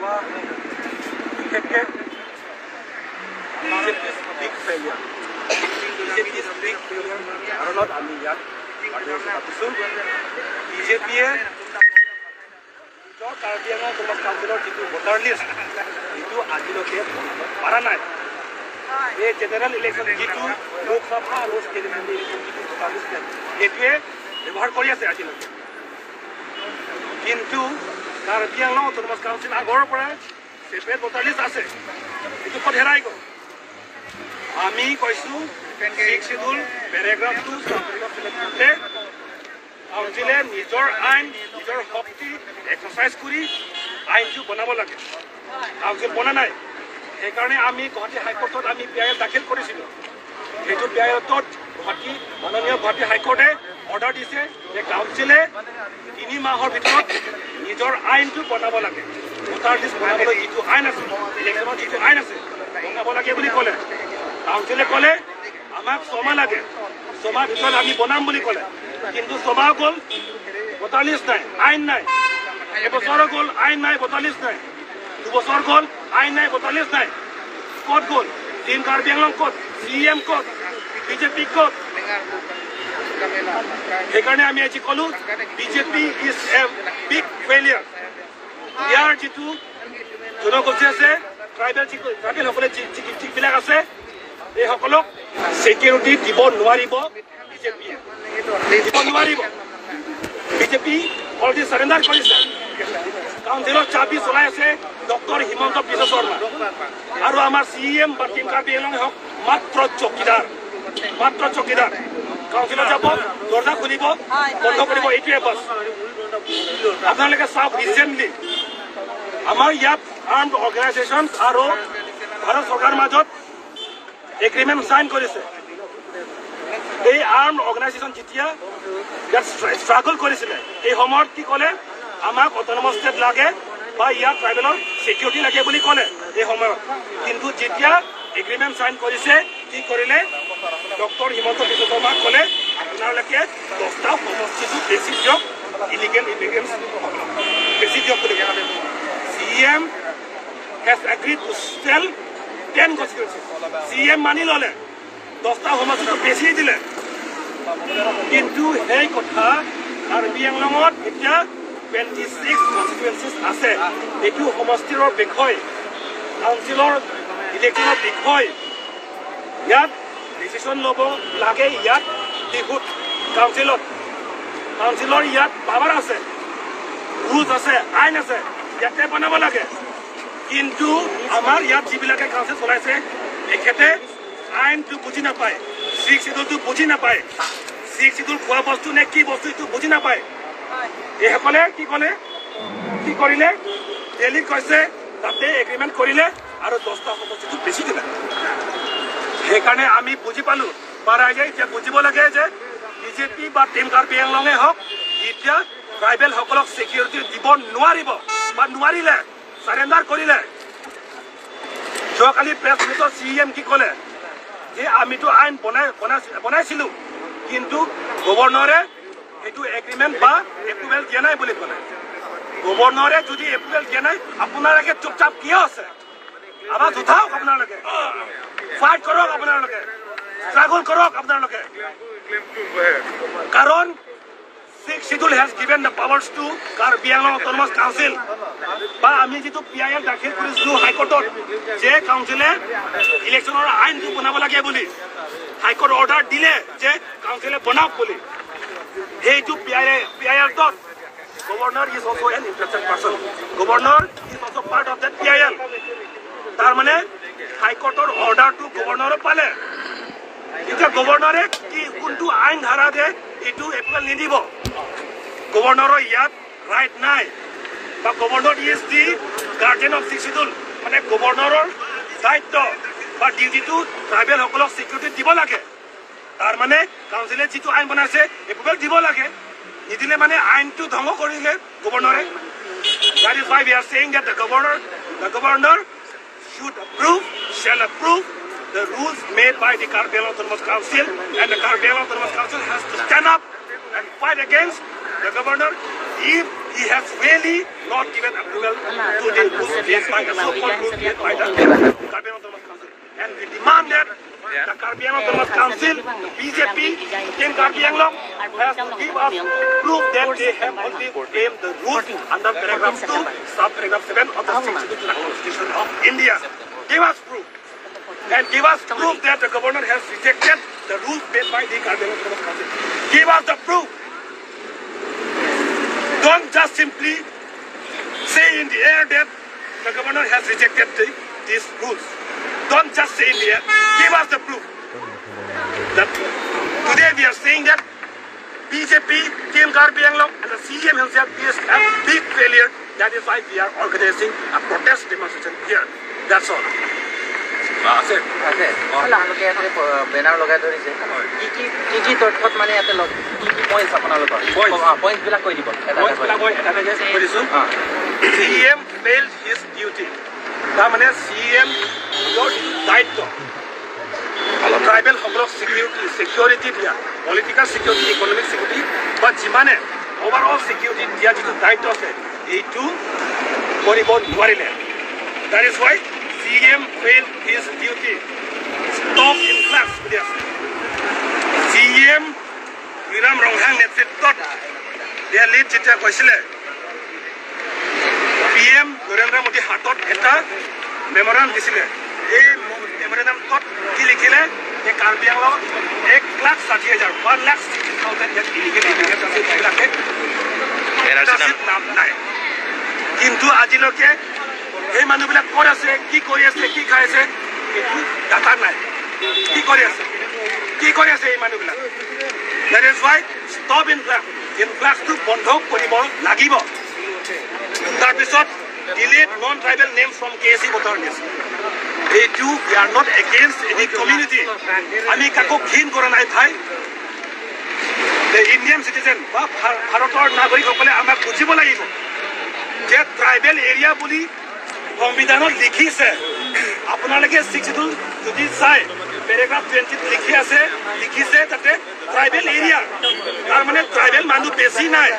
বিশেষকৈ BJP big failure, BJP big failure কাৰণত আমি ইয়াত পাতিছোঁ। বিজেপিয়ে নিজৰ কাৰ্বি আংলং অট'নমাছ কাউন্সিলৰ যিটো ভোটাৰ লিষ্ট, সেইটো আজিলৈকে বনাব পৰা নাই। এই জেনেৰেল ইলেকশ্যন যিটো লোকসভা আৰু ষ্টেট এছেম্বলি ইলেকশ্যন যিটো ভোটাৰ লিষ্ট, সেইটোৱে ব্যৱহাৰ কৰি আছে আজিলৈকে। কিন্তু কাৰ্বি আংলং অট'নমাছ কাউন্সিল আগৰ পৰাই ছেপাৰেট ভোটাৰ লিষ্ট আছে, সেইটো ক'ত হেৰাই গ'ল? আমি কৈছোঁ, ছিক্স চিডিউল পেৰেগ্ৰাফ 2 মতে কাউন্সিলে নিজৰ আইন, নিজৰ শক্তি এক্সাৰচাইজ কৰি আইনটো বনাব লাগে। কাউন্সিল বনা নাই। সেইকাৰণে আমি গুৱাহাটী হাইকোৰ্টত আমি পি I L দাখিল কৰিছিলোঁ। সেইটো পি আই এলত গুৱাহাটী, মাননীয় গুৱাহাটী হাইকোৰ্টে অৰ্ডাৰ দিছে যে কাউন্সিলে 3 মাহৰ ভিতৰত নিজৰ আইনটো বনাব লাগে। ভোটাৰ লিষ্ট বনাবলৈ যিটো আইন আছে, ইলেকশ্যনৰ যিটো আইন আছে, বনাব লাগে বুলি ক'লে। কাউন্সিলে ক'লে আমাক 6 মাহ লাগে, 6 মাহ ভিতৰত আমি বনাম বুলি ক'লে। কিন্তু 6 মাহ গ'ল, ভোটাৰ লিষ্ট নাই, আইন নাই। এবছৰো গ'ল, আইন নাই, ভোটাৰ লিষ্ট নাই। 2 বছৰ গ'ল, আইন নাই, ভোটাৰ লিষ্ট নাই। ক'ত গ'ল টিম কাৰ্বি আংলং? ক'ত চি এম? ক'ত বিজেপি? ক'ত? সেইকাৰণে আমি আজি ক'লো, BJP is a big failure. ইয়াৰ যিটো জনগোষ্ঠী আছে, ট্ৰাইবেল, ট্ৰাইবেলসকলে যিবিলাক আছে, এইসকলক ছিকিউৰিটি দিব নোৱাৰিব বিজেপিয়ে, দিব নোৱাৰিব। বিজেপি অলৰেডি চাৰেণ্ডাৰ কৰিছে। কাউন্সিলৰ চাবি চলাই আছে ডক্টৰ হিমন্ত বিশ্ব শৰ্মা আৰু আমাৰ চি এম বা টিম কাৰ্বি আংলং হওক, মাত্ৰ চকীদাৰ, মাত্ৰ চকীদাৰ। কাউন্সিলত যাব, দৰ্জা খুলিব, বন্ধ কৰিব, এইটোৱে বাছ। আপোনালোকে চাওক, ৰিচেণ্টলি আমাৰ ইয়াত আৰ্মড অৰ্গেনাইজেশ্যন আৰু ভাৰত চৰকাৰৰ মাজত এগ্ৰিমেণ্ট চাইন কৰিছে। এই আৰ্ম অৰ্গেনাইজেশ্যন যেতিয়া ইয়াত ষ্ট্ৰাগল কৰিছিলে, এই সময়ত কি ক'লে? আমাক অট'নমাছ ষ্টেট লাগে বা ইয়াত ট্ৰাইবেলৰ ছিকিউৰিটি লাগে বুলি ক'লে এই সময়ত। কিন্তু যেতিয়া এগ্ৰিমেণ্ট চাইন কৰিছে, কি কৰিলে? ডক্টৰ হিমন্ত বিশ্ব শৰ্মাক ক'লে, আপোনালোকে 10টা সমষ্টিটো বেছি দিয়ক, ইলিগেল ইমিগ্ৰেণ্টছ বেছি দিয়ক বুলি ক'লে। CM has agreed to sell 10 constituency. C M মানি ল'লে, 10টা সমষ্টিটো বেছি দিলে। কিন্তু সেই কথা কাৰ্বি আংলঙত এতিয়া 26 কনষ্টিটুৱেঞ্চিজ আছে। এইটো সমষ্টিৰ বিষয়, কাউন্সিলৰ ইলেকশ্যনৰ বিষয়, ইয়াত ডিচিশ্যন ল'ব লাগে ইয়াত টিহুত কাউন্সিলত। কাউন্সিলৰ ইয়াত পাৱাৰ আছে, ৰুলছ আছে, আইন আছে, ইয়াতে বনাব লাগে। কিন্তু আমাৰ ইয়াত যিবিলাকে কাউন্সিল চলাইছে, তেখেতে আইনটো বুজি নাপায়, ছিক্স চিডিউলটো বুজি নাপায়। ছিক্স চিডিউল খোৱা বস্তু নে কি বস্তু, এইটো বুজি নাপায়। এইসকলে কি ক'লে, কি কৰিলে? দিল্লীত কৈছে, তাতে এগ্ৰিমেণ্ট কৰিলে আৰু 10টা সমষ্টিটো বেছি দিলে। সেইকাৰণে আমি বুজি পালো বা ৰাইজে এতিয়া বুজিব লাগে যে বিজেপি বা টিম কাৰ্বি আংলঙে হওক, এতিয়া ট্ৰাইবেলসকলক ছিকিউৰিটি দিব নোৱাৰিব বা নোৱাৰিলে, চাৰেণ্ডাৰ কৰিলে। যোৱাকালি প্ৰেছ মিটত চি এম কি ক'লে যে আমিতো আইন বনাই বনাইছিলো, কিন্তু গভৰ্ণৰে সেইটো এগ্ৰিমেণ্ট বা এপ্ৰুভেল দিয়া নাই বুলি ক'লে। গভৰ্ণৰে যদি এপ্ৰুভেল দিয়া নাই, আপোনালোকে চুপচাপ কিয় আছে? আৱাজ উঠাওক আপোনালোকে, ফাইট কৰক আপোনালোকে, ষ্ট্ৰাগল কৰক আপোনালোকে। কাৰণ Sixth Schedule has given the powers to Karbi Anglong Autonomous Council. বা আমি যিটো পি I L দাখিল কৰিছিলোঁ হাইকোৰ্টত যে কাউন্সিলে ইলেকশ্যনৰ আইনটো বনাব লাগে বুলি, হাইকোৰ্ট অৰ্ডাৰ দিলে যে কাউন্সিলে বনাওক বুলি, সেইটো পি আই এলটোত Governor is also an interested person. Governor is also part of that PIL. তাৰমানে হাইকোৰ্টৰ অৰ্ডাৰটো গভৰ্ণৰে পালে। এতিয়া গভৰ্ণৰে কি কোনটো আইন ধাৰা দে এইটো এপ্ৰুভেল নিদিব? গভৰ্ণৰৰ ইয়াত ৰাইট নাই। বা Governor is the guardian of Sixth Schedule, মানে গভৰ্ণৰৰ দায়িত্ব বা ডিউটিটো ট্ৰাইবেলসকলক ছিকিউৰিটি দিব লাগে। তাৰ মানে কাউন্সিলে যিটো আইন বনাইছে, এপ্ৰুভেল দিব লাগে। নিদিলে মানে আইনটো ধ্বংস কৰিলে গভৰ্ণৰে। That is why we are saying that the governor should approve, shall approve the rules made by the Karbi Anglong Autonomous Council, and the Karbi Anglong Autonomous Council has to stand up and fight against the governor if he has really not given approval to the rules made by the so-called rules made by the Karbi Anglong Autonomous Council. And we demand that the Karbi Anglong Autonomous Council, the BJP, in Karbi Anglong has to give us proof that they have only framed the rules under paragraph 2, sub-paragraph 7 of the 62 Constitution of India. Give us proof. And give us proof that the governor has rejected the rules made by the Karbi Anglong Autonomous Council. Give us the proof. Don't just simply say in the air that the governor has rejected these rules. Don't just say in the air. Give us the proof. That today we are saying that BJP, Team Karbi Anglong, and the CM himself is a big failure. That is why we are organizing a protest demonstration here. That's all. আছে। আছে, আপোনালোকে ইয়াতে banner লগাই ধৰিছে, কি কি কি কি তথ্যত, মানে ইয়াতে কি কি পইণ্টছ আপোনালোকৰ? পইণ্টছ বিলাক কৈ দিব। মই এটা এটাকৈ কৈ দিছোঁ। CM failed his duty. তাৰমানে চি এম দায়িত্ব ট্ৰাইবেলসকলক চিকিউৰিটি দিয়া, পলিটিকেল চিকিউৰিটি, ইকনমিক চিকিউৰিটি বা যিমানে অভাৰঅল চিকিউৰিটি দিয়া যিটো দায়িত্ব আছে, এইটো কৰিব নোৱাৰিলে। That is why CM fail his duty. Stop influx বুলি আছে। চি এম তুলিৰাম ৰংহাং নেতৃত্বত দিল্লীত যেতিয়া কৈছিলে, পি এম নৰেন্দ্ৰ মোদীৰ হাতত এটা মেমৰাণ্ডাম দিছিলে। এই মেমৰেণ্ডামটোত কি লিখিলে যে কাৰ্বি আংলঙত 1,60,000, 1,60,000 ইয়াত ইলিগেল ইমিগ্ৰেণ্ট আছে, যিবিলাকে নাম নাই। কিন্তু আজিলৈকে সেই মানুহবিলাক ক'ত আছে, কি কৰি আছে, কি খাই আছে, সেইটো ডাটা নাই। কি কৰি আছে, কি কৰি আছে এই মানুহবিলাক? That is why stop influx. ইনফ্লাক্সটো বন্ধ কৰিব লাগিব। তাৰপিছত delete non tribal name from KAC voter list. এইটো we are not against any community. আমি কাকো ঘিণ কৰা নাই ভাই। ইণ্ডিয়ান চিটিজেন বা ভাৰতৰ নাগৰিকসকলে আমাক বুজিব লাগিব যে ট্ৰাইবেল এৰিয়া বুলি সংবিধানত লিখিছে। আপোনালোকে ছিক্স যদি চাই, পেৰেগ্ৰাফ 20ত লিখি আছে, লিখিছে তাতে ট্ৰাইবেল এৰিয়া। তাৰমানে ট্ৰাইবেল মানুহ বেছি নাই,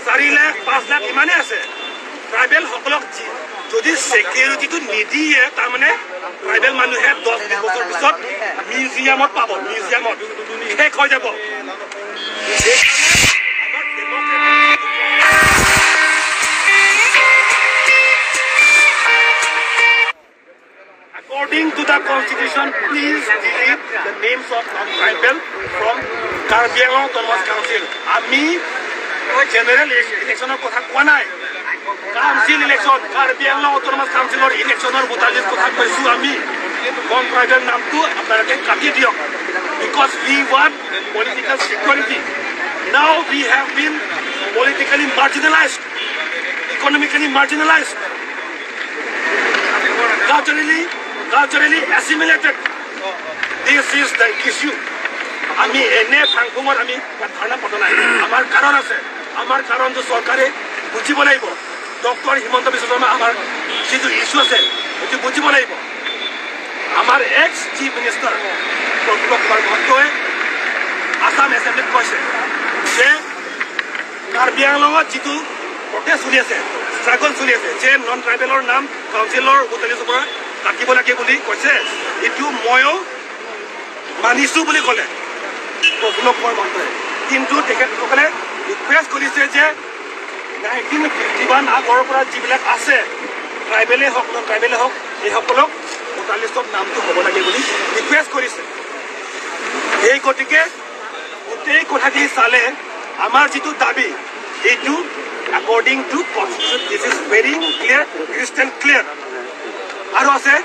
4 লাখ, 5 লাখ ইমানেই আছে। ট্ৰাইবেলসকলক যদি ছেকিউৰিটিটো নিদিয়ে, তাৰমানে ট্ৰাইবেল মানুহে 10-20 বছৰ পিছত মিউজিয়ামত পাব, মিউজিয়ামত শেষ হৈ যাব। সেইকাৰণে আমাৰ democratic. According to the constitution, please delete the names of non-tribal from Karbi Anglong Autonomous Council. আমি জেনেৰেল ইলেকশ্যনৰ কথা কোৱা নাই। Council election, Karbi Anglong autonomous কাউন্সিলৰ ইলেকশ্যনৰ ভোটাৰ লিষ্ট কথা কৈছোঁ আমি। নন ট্ৰাইবেল নামটো আপোনালোকে কাটি দিয়ক, because we want political security. Now we have been politically marginalized, economically marginalized, culturally assimilated. This is the issue. আমি এনে ফাংফুঙত আমি ইয়াত ধৰ্ণা পতা নাই। আমাৰ কাৰণ আছে। আমাৰ কাৰণটো চৰকাৰে বুজিব লাগিব। ডক্টৰ হিমন্ত বিশ্ব শৰ্মা আমাৰ যিটো ইছ্যু আছে, সেইটো বুজিব লাগিব। আমাৰ x chief minister Prafulla Kumar মহন্তই আছাম এছেম্বলিত কৈছে যে কাৰ্বি আংলঙত যিটো প্ৰটেষ্ট চলি আছে, ষ্ট্ৰাগল চলি আছে, যে নন ট্ৰাইবেলৰ নাম কাউন্সিলৰ ভোটাৰ লিষ্টৰ পৰা কাটিব লাগে বুলি কৈছে, এইটো ময়ো মানিছো বুলি ক'লে প্ৰফুল্ল কুমাৰ মহন্তই। কিন্তু তেখেতসকলে ৰিকুৱেষ্ট কৰিছে যে 1951 আগৰ পৰা যিবিলাক আছে, ট্ৰাইবেলেই হওক, নন ট্ৰাইবেলেই হওক, এইসকলক ভোটাৰ লিষ্টত নামটো হ'ব লাগে বুলি ৰিকুৱেষ্ট কৰিছে। সেই গতিকে গোটেই কথাখিনি চালে আমাৰ যিটো দাবী, এইটো according to constitution, this is very clear, crystal clear. আৰু আছে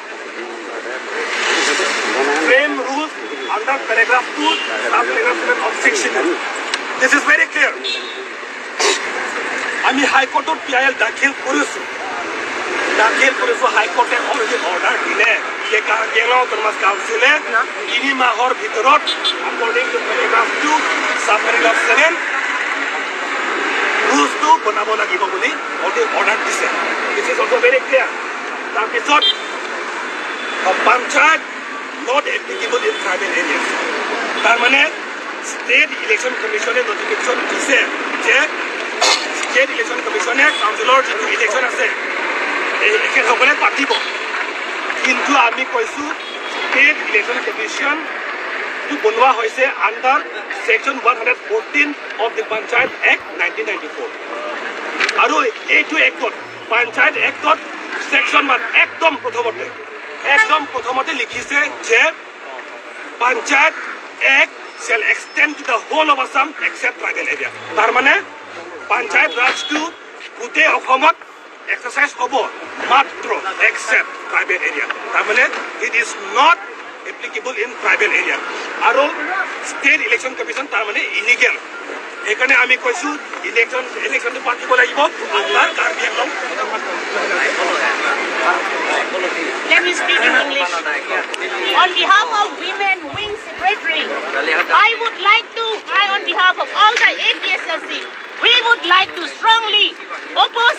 frame rules under paragraph 2, sub paragraph 7 of 16. This is very clear. আমি হাইকোৰ্টত পি I L দাখিল কৰিছোঁ, দাখিল কৰিছোঁ। হাইকোৰ্টে অলৰেডি অৰ্ডাৰ দিলে যে কাৰ্বি আংলং অট'নমাছ কাউন্সিলে 3 মাহৰ ভিতৰত according to paragraph 2, sub paragraph 7 ৰুলছটো বনাব লাগিব বুলি অলৰেডি অৰ্ডাৰ দিছে। This is also very clear. তাৰপিছত panchayat not applicable in tribal areas. তাৰমানে ষ্টেট ইলেকশ্যন কমিশ্যনে নটিফিকেশ্যন দিছে যে ষ্টেট ইলেকশ্যন কমিশ্যনে কাউন্সিলৰ যিটো ইলেকশ্যন আছে এখেতসকলে পাতিব। কিন্তু আমি কৈছোঁ ষ্টেট ইলেকশ্যন কমিশ্যন বনোৱা হৈছে under section 114 of the Panchayat Act 1994। আৰু এইটো এক্টত, পঞ্চায়ত এক্টত ছেকশ্যন 1 একদম প্ৰথমতে লিখিছে যে Panchayat Act shall extend to the whole of Assam except tribal area। তাৰমানে পঞ্চায়ত ৰাজটো গোটেই অসমত এক্সাৰচাইজ হ'ব, মাত্ৰ এক্সেপ্ট ট্ৰাইবেল এৰিয়া। তাৰমানে it is not applicable in tribal area। আৰু ষ্টেট ইলেকশ্যন কমিশ্যন তাৰমানে ইলিগেল। সেইকাৰণে আমি কৈছোঁ ইলেকশ্যনটো পাতিব লাগিব আপোনাৰ Karbi Anglong. Let me speak in English. On behalf of Women Wing Secretary, I would like to, I on behalf of all the APSLC, we would like to strongly oppose